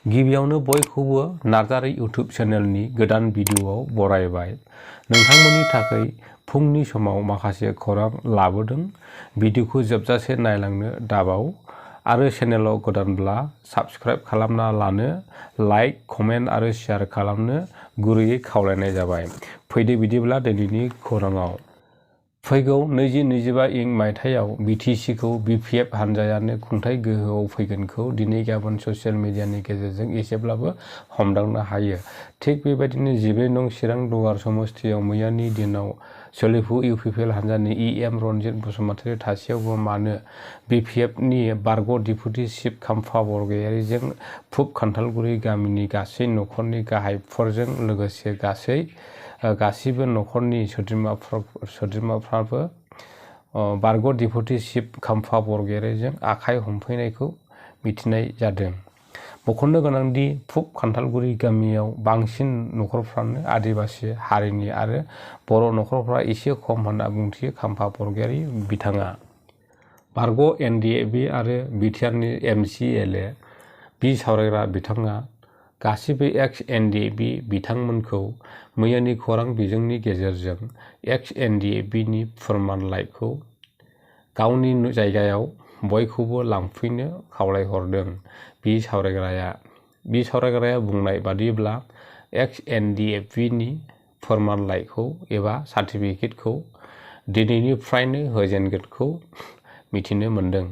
गिबियावनो बयखौबो नार्जारी इउटुब चेनेलनि गोदान भिडिअआव बरायबाय। नोंथांमोननि थाखाय फुंनि समाव माखासे खौरां लाबोदों। भिडिअखौ जोबजासे नायलांनो दाबाव आरो चेनेलाव गोदानब्ला साबस्क्राइब खालामना लानो, लाइक, कमेन्ट आरो शेयार खालामनो गुरैयै खावलायनाय जाबाय। फैदो बिदिब्ला दिनैनि खौराङाव। फैगौ 2025 मायथाइयाव BTCखौ BPF हानजायानो खुंथाय गोहोआव फैगोनखौ दिनै गाबोन ससियेल मिडियानि गेजेरजों एसेब्लाबो हमदांनो हायो। थिग बेबायदिनो 12 नं चिरां दुवार समस्तियाव मैयानि दिनाव सोलिफु UPPL हानजानि EM रनजित बसुमतारी थासेयावबो मानो BPFनि बारग' डिपुटि चिफ खाम्फा बरगयारिजों पुब खान्थालगुरि गामिनि गासै नखरनि गाहायफोरजों लोगोसे गासिबो नखरनि सोद्रोमाफ्राबो बारग' डिपुटि चिफ खाम्फा बरगयारिजों आखाइ हमफैनायखौ मिथिनाय जादों। मख'नो गोनांदि पुब खान्थालगुरि गामियाव बांसिन नखरफ्रानो आदिबासि हारिनि आरो बर' नखरफ्रा एसे खम होनना बुंथियो खाम्फा बरगयारि बिथाङा। बारग' NDAB आरो बिटिआरनि MCLA बिसावरायग्रा बिथाङा गासिबो ex-NDAB बिथांमोनखौ मैयानि खौरां बिजोंनि गेजेरजों ex-NDABनि फोरमानलाइखौ गावनि जायगायाव बयखौबो लांफैनो खावलायहरदों। बिसावरायग्राया बुंनाय बादिब्ला ex-NDABनि फोरमानलाइखौ एबा सार्टिफिकेटखौ दिनैनिफ्रायनो होजेनगोनखौ मिथिनो मोन्दों।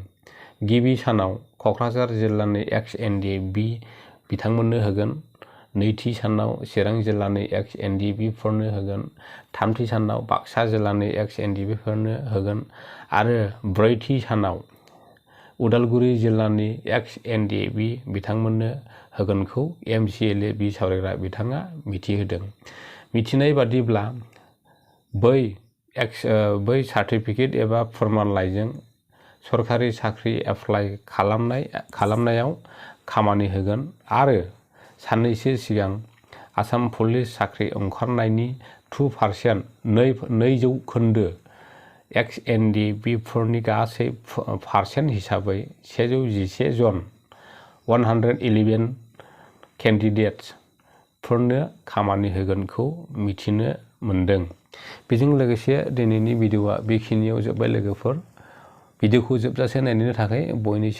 गिबि सानाव क'क्राझार जिल्लानि ex-NDAB बिथांमोननो होगोन, नैथि सानाव चिरां जिल्लानि ex-NDABफोरनो होगोन, थामथि सानाव बाक्सा जिल्लानि ex-NDABफोरनो होगोन आरो ब्रैथि सानाव उदालगुरि जिल्लानि ex-NDAB बिथांमोननो होगोनखौ MCLA बिसावरायग्रा बिथाङा मिथिहोदों। मिथिनाय बादिब्ला बै सार्टिफिकेट एबा फोरमानलाइजों सरखारि साख्रि एप्लाइ खालामनायाव खामानि होगोन आरो साननैसो सिगां आसाम पुलिस साख्रि ओंखारनायनि 2% 2% ex-NDABफोरनि गासै पारसेन्ट हिसाबै 111 जन 111 केन्डिडेट्सफोरनो खामानि होगोनखौ मिथिनो मोन्दों। बेजों लोगोसे दिनैनि भिडिअआ बेखिनियाव जोब्बाय लोगोफोर। भिडिअखौ जोबजासे नायनायनि थाखाय बयनिसिम